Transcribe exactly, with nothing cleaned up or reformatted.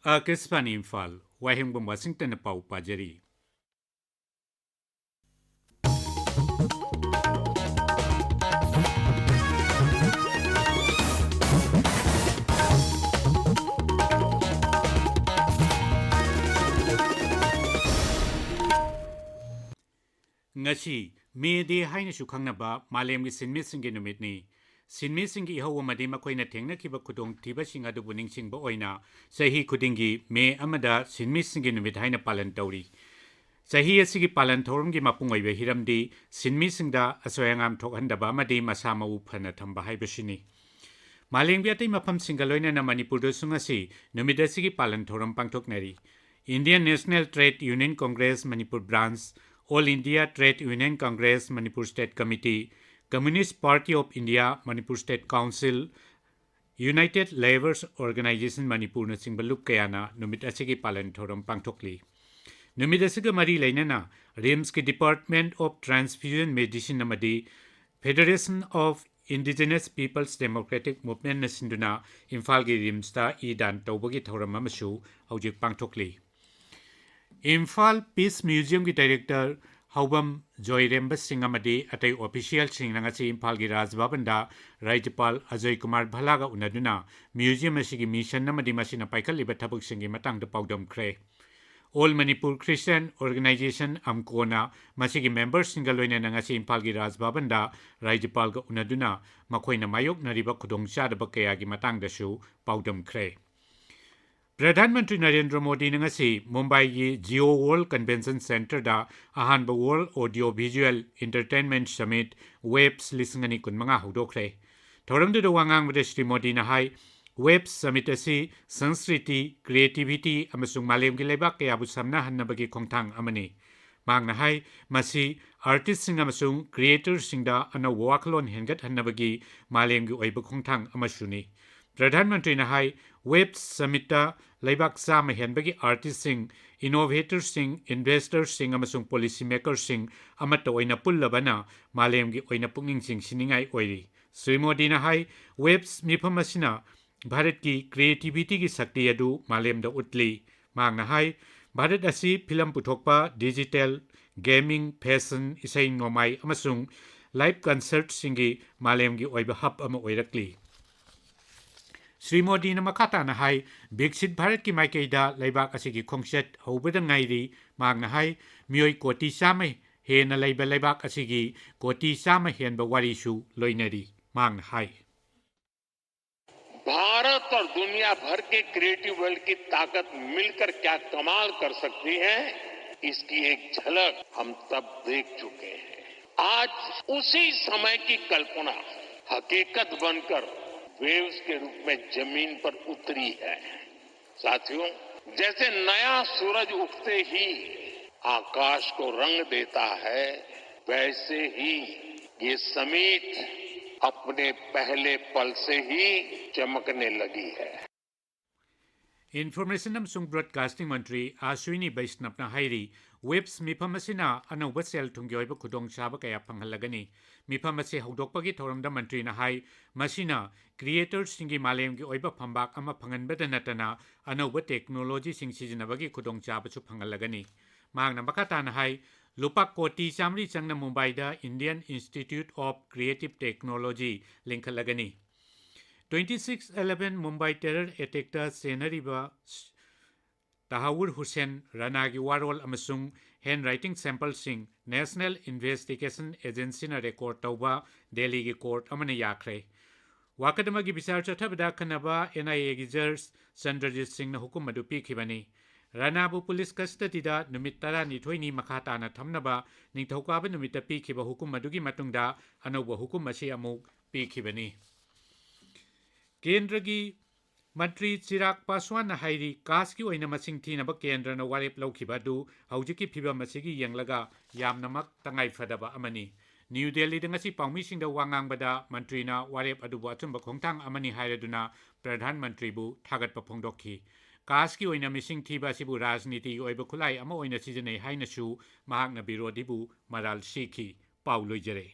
ꯑꯥꯀꯥꯁꯕꯥꯅꯤ ꯏꯝꯐꯥꯜ, ꯋꯥꯍꯦꯡꯕꯝ ꯋꯥꯁꯤꯡꯇꯟꯅ ꯄꯥꯎ ꯄꯥꯖꯔꯤ꯫ ꯉꯁꯤ May Day ꯍꯥꯏꯅꯁꯨ ꯈꯪꯅꯕ ꯃꯥꯂꯦꯝꯒꯤ ꯁꯤꯟꯃꯤꯁꯤꯡꯒꯤ ꯅꯨꯃꯤꯠꯅꯤ꯫ ꯁꯤꯟꯃꯤꯁꯤꯡꯒꯤ ꯏꯍꯧ ꯑꯃꯗꯤ ꯃꯈꯣꯏꯅ ꯊꯦꯡꯅꯈꯤꯕ ꯈꯨꯗꯣꯡꯊꯤꯕꯁꯤꯡ ꯑꯗꯨꯕꯨ ꯅꯤꯡꯁꯤꯡꯕ ꯑꯣꯏꯅ ꯆꯍꯤ ꯈꯨꯗꯤꯡꯒꯤ May ꯑꯃꯗ ꯁꯤꯟꯃꯤꯁꯤꯡꯒꯤ ꯅꯨꯃꯤꯠ ꯍꯥꯏꯅ ꯄꯥꯂꯟ ꯇꯧꯔꯤ꯫ ꯆꯍꯤ ꯑꯁꯤꯒꯤ ꯄꯥꯂꯟ ꯊꯧꯔꯝꯒꯤ ꯃꯄꯨꯡ ꯑꯣꯏꯕ ꯍꯤꯔꯝꯗꯤ ꯁꯤꯟꯃꯤꯁꯤꯡꯗ ꯑꯁꯣꯏ ꯑꯉꯥꯝ ꯊꯣꯛꯍꯟꯗꯕ ꯑꯃꯗꯤ ꯃꯁꯥ ꯃꯎ ꯐꯅ ꯊꯝꯕ ꯍꯥꯏꯕꯁꯤꯅꯤ꯫ ꯃꯥꯂꯦꯝꯒꯤ ꯑꯇꯩ ꯃꯐꯝꯁꯤꯡꯒ ꯂꯣꯏꯅꯅ ꯃꯅꯤꯄꯨꯔꯗꯁꯨ ꯉꯁꯤ ꯅꯨꯃꯤꯠ ꯑꯁꯤꯒꯤ ꯄꯥꯂꯟ ꯊꯧꯔꯝ ꯄꯥꯡꯊꯣꯛꯅꯔꯤ꯫ Indian National Trade Union Congress Manipur Branch, All India Trade Union Congress Manipur State Committee, Communist Party of India Manipur State Council, United Labour Organisation ꯃꯅꯤꯄꯨꯔꯅꯆꯤꯡꯕ ꯂꯨꯞ ꯀꯌꯥꯅ ꯅꯨꯃꯤꯠ ꯑꯁꯤꯒꯤ ꯄꯥꯂꯟ ꯊꯧꯔꯝ ꯄꯥꯡꯊꯣꯛꯂꯤ꯫ ꯅꯨꯃꯤꯠ ꯑꯁꯤꯒ ꯃꯔꯤ ꯂꯩꯅꯅ ꯔꯤꯝꯁꯀꯤ Department of Transfusion Medicine ꯑꯃꯗꯤ Federation of Indigenous Peoples Democratic Movementꯅ ꯁꯤꯟꯗꯨꯅ ꯏꯝꯐꯥꯜꯒꯤ ꯔꯤꯝꯁꯇ ꯏ ꯗꯥꯟ ꯇꯧꯕꯒꯤ ꯊꯧꯔꯝ ꯑꯃꯁꯨ ꯍꯧꯖꯤꯛ ꯄꯥꯡꯊꯣꯛꯂꯤ꯫ ꯏꯝꯐꯥꯜ Peace Museumꯒꯤ Director ꯍꯧꯕꯝ ꯖꯣꯏꯔꯦꯝꯕ ꯁꯤꯡ ꯑꯃꯗꯤ ꯑꯇꯩ officialꯁꯤꯡꯅ ꯉꯁꯤ ꯏꯝꯐꯥꯜꯒꯤ ꯔꯥꯖ ꯚꯕꯟꯗ ꯔꯥꯖ꯭ꯌꯄꯥꯜ ꯑꯖꯣꯏ ꯀꯨꯃꯥꯔ ꯚꯜꯂꯥꯒ ꯎꯅꯗꯨꯅ museum ꯑꯁꯤꯒꯤ mission ꯑꯃꯗꯤ ꯃꯁꯤꯅ ꯄꯥꯏꯈꯠꯂꯤꯕ ꯊꯕꯛꯁꯤꯡꯒꯤ ꯃꯇꯥꯡꯗ ꯄꯥꯎꯗꯝꯈ꯭ꯔꯦ꯫ All Manipur Christian Organisation, ꯑꯝꯀꯣꯅ ꯃꯁꯤꯒꯤ memberꯁꯤꯡꯒ ꯂꯣꯏꯅꯅ ꯉꯁꯤ ꯏꯝꯐꯥꯜꯒꯤ ꯔꯥꯖ ꯚꯕꯟꯗ ꯔꯥꯖ꯭ꯌꯄꯥꯜꯒ ꯎꯅꯗꯨꯅ ꯃꯈꯣꯏꯅ ꯃꯥꯌꯣꯛꯅꯔꯤꯕ ꯈꯨꯗꯣꯡꯆꯥꯗꯕ ꯀꯌꯥꯒꯤ ꯃꯇꯥꯡꯗꯁꯨ ꯄꯥꯎꯗꯝꯈ꯭ꯔꯦ꯫ ꯄ꯭ꯔꯙꯥꯟ ꯃꯟꯇ꯭ꯔꯤ ꯅꯔꯦꯟꯗ꯭ꯔ ꯃꯣꯗꯤꯅ ꯉꯁꯤ ꯃꯨꯝꯕꯥꯏꯒꯤ Jio World Convention Centreꯗ ꯑꯍꯥꯟꯕ World Audio Visual Entertainment Summit, WAVES ꯂꯤꯁꯤꯡ ꯑꯅꯤ ꯀꯨꯟꯃꯉꯥ ꯍꯧꯗꯣꯛꯈ꯭ꯔꯦ꯫ ꯊꯧꯔꯝꯗꯨꯗ ꯋꯥ ꯉꯥꯡꯕꯗ ꯁ꯭ꯔꯤ ꯃꯣꯗꯤꯅ ꯍꯥꯏ, WAVES Summit ꯑꯁꯤ ꯁꯪꯁꯀ꯭ꯔꯤꯇꯤ, creativity ꯑꯃꯁꯨꯡ ꯃꯥꯂꯦꯝꯒꯤ ꯂꯩꯕꯥꯛ ꯀꯌꯥꯕꯨ ꯁꯝꯅꯍꯟꯅꯕꯒꯤ ꯈꯣꯡꯊꯥꯡ ꯑꯃꯅꯤ꯫ ꯃꯍꯥꯛꯅ ꯍꯥꯏ, ꯃꯁꯤ artistꯁꯤꯡ ꯑꯃꯁꯨꯡ creatorꯁꯤꯡꯗ ꯑꯅꯧꯕ ꯋꯥꯈꯜꯂꯣꯟ ꯍꯦꯟꯒꯠꯍꯟꯅꯕꯒꯤ ꯃꯥꯂꯦꯝꯒꯤ ꯑꯣꯏꯕ ꯈꯣꯡꯊꯥꯡ ꯑꯃꯁꯨꯅꯤ꯫ ꯄ꯭ꯔꯙꯥꯟ ꯃꯟꯇ꯭ꯔꯤꯅ ꯍꯥꯏ, WAVES Summitꯇ ꯂꯩꯕꯥꯛ ꯆꯥꯝꯃ ꯍꯦꯟꯕꯒꯤ artistꯁꯤꯡ, innovatorꯁꯤꯡ, investorꯁꯤꯡ ꯑꯃꯁꯨꯡ policy makerꯁꯤꯡ ꯑꯃꯠꯇ ꯑꯣꯏꯅ ꯄꯨꯜꯂꯕꯅ ꯃꯥꯂꯦꯝꯒꯤ ꯑꯣꯏꯅ ꯄꯨꯛꯅꯤꯡ ꯆꯤꯡꯁꯤꯟꯅꯤꯡꯉꯥꯏ ꯑꯣꯏꯔꯤ꯫ ꯁ꯭ꯔꯤ ꯃꯣꯗꯤꯅ ꯍꯥꯏ, WAVES ꯃꯤꯐꯝ ꯑꯁꯤꯅ ꯚꯥꯔꯠꯀꯤ ꯀ꯭ꯔꯤꯌꯦꯇꯤꯚꯤꯇꯤꯒꯤ ꯁꯛꯇꯤ ꯑꯗꯨ ꯃꯥꯂꯦꯝꯗ ꯎꯠꯂꯤ꯫ ꯃꯍꯥꯛꯅ ꯍꯥꯏ, ꯚꯥꯔꯠ ꯑꯁꯤ ꯐꯤꯂꯝ ꯄꯨꯊꯣꯛꯄ, ꯗꯤꯖꯤꯇꯦꯜ, ꯒꯦꯃꯤꯡ, ꯐꯦꯁꯟ, ꯏꯁꯩ ꯅꯣꯡꯃꯥꯏ ꯑꯃꯁꯨꯡ ꯂꯥꯏꯚ ꯀꯟꯁꯔꯠꯁꯤꯡꯒꯤ ꯃꯥꯂꯦꯝꯒꯤ ꯑꯣꯏꯕ ꯍꯕ ꯑꯃ ꯑꯣꯏꯔꯛꯂꯤ꯫ ꯁ꯭ꯔꯤ ꯃꯣꯗꯤꯅ ꯃꯈꯥ ꯇꯥꯅ ꯍꯥꯏ, ꯕꯤꯛꯁꯤꯠ ꯚꯥꯔꯠꯀꯤ ꯃꯥꯏꯀꯩꯗ ꯂꯩꯕꯥꯛ ꯑꯁꯤꯒꯤ ꯈꯣꯡꯆꯠ ꯍꯧꯕꯗ ꯉꯥꯏꯔꯤ꯫ ꯃꯍꯥꯛꯅ ꯍꯥꯏ, ꯃꯤꯑꯣꯏ ꯀꯣꯇꯤ ꯆꯥꯝꯃ ꯍꯦꯟꯅ ꯂꯩꯕ ꯂꯩꯕꯥꯛ ꯑꯁꯤꯒꯤ ꯀꯣꯇꯤ ꯆꯥꯝꯃ ꯍꯦꯟꯕ ꯋꯥꯔꯤꯁꯨ ꯂꯣꯏꯅꯔꯤ꯫ ꯃꯍꯥꯛꯅ ꯍꯥꯏ, भारत और दुनिया भर के क्रिएटिव वर्ल्ड की ताकत मिलकर क्या कमाल कर सकती है, इसकी एक झलक हम तब देख चुके हैं। आज उसी समय की कल्पना हकीकत बनकर वेव्स के रूप में जमीन पर उतरी है। साथियों, जैसे नया सूरज उगते ही आकाश को रंग देता है, वैसे ही ये समिट अपने पहले पल से ही चमकने लगी है। ꯏꯟꯐꯣꯔꯃꯦꯁꯟ ꯑꯃꯁꯨꯡ ꯕ꯭ꯔꯣꯗꯀꯥꯁꯇꯤꯡ ꯃꯟꯇ꯭ꯔꯤ ꯑꯥꯁ꯭ꯋꯤꯅꯤ ꯕꯩꯁꯅꯕꯅ ꯍꯥꯏꯔꯤ, ꯋꯦꯕꯁ ꯃꯤꯐꯝ ꯑꯁꯤꯅ ꯑꯅꯧꯕ ꯁꯦꯜ ꯊꯨꯝꯒꯤ ꯑꯣꯏꯕ ꯈꯨꯗꯣꯡꯆꯥꯕ ꯀꯌꯥ ꯐꯪꯍꯜꯂꯒꯅꯤ꯫ ꯃꯤꯐꯝ ꯑꯁꯤ ꯍꯧꯗꯣꯛꯄꯒꯤ ꯊꯧꯔꯝꯗ ꯃꯟꯇ꯭ꯔꯤꯅ ꯍꯥꯏ, ꯃꯁꯤꯅ ꯀ꯭ꯔꯤꯌꯦꯇꯔꯁꯤꯡꯒꯤ ꯃꯥꯂꯦꯝꯒꯤ ꯑꯣꯏꯕ ꯐꯝꯕꯥꯛ ꯑꯃ ꯐꯪꯍꯟꯕꯗ ꯅꯠꯇꯅ ꯑꯅꯧꯕ ꯇꯦꯛꯅꯣꯂꯣꯖꯤꯁꯤꯡ ꯁꯤꯖꯤꯟꯅꯕꯒꯤ ꯈꯨꯗꯣꯡꯆꯥꯕꯁꯨ ꯐꯪꯍꯜꯂꯒꯅꯤ꯫ ꯃꯍꯥꯛꯅ ꯃꯈꯥ ꯇꯥꯅ ꯍꯥꯏ, ꯂꯨꯄꯥ ꯀꯣꯇꯤ ꯆꯥꯃꯔꯤ ꯆꯪꯅ ꯃꯨꯝꯕꯥꯏꯗ Indian Institute of Creative Technology ꯂꯤꯡꯈꯠꯂꯒꯅꯤ꯫ Twenty six eleven Mumbai terror ꯑꯦꯇꯦꯛꯇ ꯆꯦꯟꯅꯔꯤꯕ ꯇꯍꯥꯋꯨꯔ ꯍꯨꯁꯦꯟ ꯔꯥꯅꯥꯒꯤ ꯋꯥꯔꯣꯜ ꯑꯃꯁꯨꯡ ꯍꯦꯟ ꯔꯥꯏꯇꯤꯡ ꯁꯦꯝꯄꯜꯁꯤꯡ ꯅꯦꯁꯅꯦꯜ ꯏꯟꯚꯦꯁꯇꯤꯒꯦꯁꯟ ꯑꯦꯖꯦꯟꯁꯤꯅ ꯔꯦꯀꯣꯔꯗ ꯇꯧꯕ ꯗꯦꯜꯂꯤꯒꯤ ꯀꯣꯔꯠ ꯑꯃꯅ ꯌꯥꯈ꯭ꯔꯦ꯫ ꯋꯥꯀꯠ ꯑꯃꯒꯤ ꯕꯤꯆꯥꯔ ꯆꯠꯊꯕꯗ ꯑꯈꯟꯅꯕ ꯑꯦꯟ ꯑꯥꯏ ꯑꯦꯒꯤ ꯖꯖ ꯆꯟꯗ꯭ꯔꯖꯤꯠ ꯁꯤꯡꯅ ꯍꯨꯀꯨꯝ ꯑꯗꯨ ꯄꯤꯈꯤꯕꯅꯤ꯫ ꯔꯥꯅꯥꯕꯨ ꯄꯨꯂꯤꯁ ꯀꯁꯇꯗꯤꯗ ꯅꯨꯃꯤꯠ ꯇꯔꯥꯅꯤꯊꯣꯏꯅꯤ ꯃꯈꯥ ꯇꯥꯅ ꯊꯝꯅꯕ ꯅꯤꯡꯊꯧꯀꯥꯕ ꯅꯨꯃꯤꯠꯇ ꯄꯤꯈꯤꯕ ꯍꯨꯀꯨꯝ ꯑꯗꯨꯒꯤ ꯃꯇꯨꯡꯗ ꯑꯅꯧꯕ ꯍꯨꯀꯨꯝ ꯑꯁꯤ ꯑꯃꯨꯛ ꯄꯤꯈꯤꯕꯅꯤ꯫ ꯀꯦꯟꯗ꯭ꯔꯒꯤ ꯃꯟꯇ꯭ꯔꯤ ꯆꯤꯔꯥꯒ ꯄꯥꯁ꯭ꯋꯥꯟꯅ ꯍꯥꯏꯔꯤ, ꯀꯥꯁꯀꯤ ꯑꯣꯏꯅ ꯃꯁꯤꯡ ꯊꯤꯅꯕ ꯀꯦꯟꯗ꯭ꯔꯅ ꯋꯥꯔꯦꯞ ꯂꯧꯈꯤꯕ ꯑꯗꯨ ꯍꯧꯖꯤꯛꯀꯤ ꯐꯤꯕꯝ ꯑꯁꯤꯒꯤ ꯌꯦꯡꯂꯒ ꯌꯥꯝꯅꯃꯛ ꯇꯉꯥꯏ ꯐꯗꯕ ꯑꯃꯅꯤ꯫ ꯅ꯭ꯌꯨ ꯗꯦꯜꯂꯤꯗ ꯉꯁꯤ ꯄꯥꯎꯃꯤꯁꯤꯡꯗ ꯋꯥ ꯉꯥꯡꯕꯗ ꯃꯟꯇ꯭ꯔꯤꯅ ꯋꯥꯔꯦꯞ ꯑꯗꯨꯕꯨ ꯑꯆꯨꯝꯕ ꯈꯣꯡꯊꯥꯡ ꯑꯃꯅꯤ ꯍꯥꯏꯔꯗꯨꯅ ꯄ꯭ꯔꯙꯥꯟ ꯃꯟꯇ꯭ꯔꯤꯕꯨ ꯊꯥꯒꯠꯄ ꯐꯣꯡꯗꯣꯛꯈꯤ꯫ ꯀꯥꯁꯀꯤ ꯑꯣꯏꯅ ꯃꯤꯁꯤꯡ ꯊꯤꯕ ꯑꯁꯤꯕꯨ ꯔꯥꯖꯅꯤꯇꯤꯒꯤ ꯑꯣꯏꯕ ꯈꯨꯠꯂꯥꯏ ꯑꯃ ꯑꯣꯏꯅ ꯁꯤꯖꯤꯟꯅꯩ ꯍꯥꯏꯅꯁꯨ ꯃꯍꯥꯛꯅ ꯕꯤꯔꯣꯙꯤꯕꯨ ꯃꯔꯥꯜ ꯁꯤꯈꯤ꯫ ꯄꯥꯎ ꯂꯣꯏꯖꯔꯦ꯫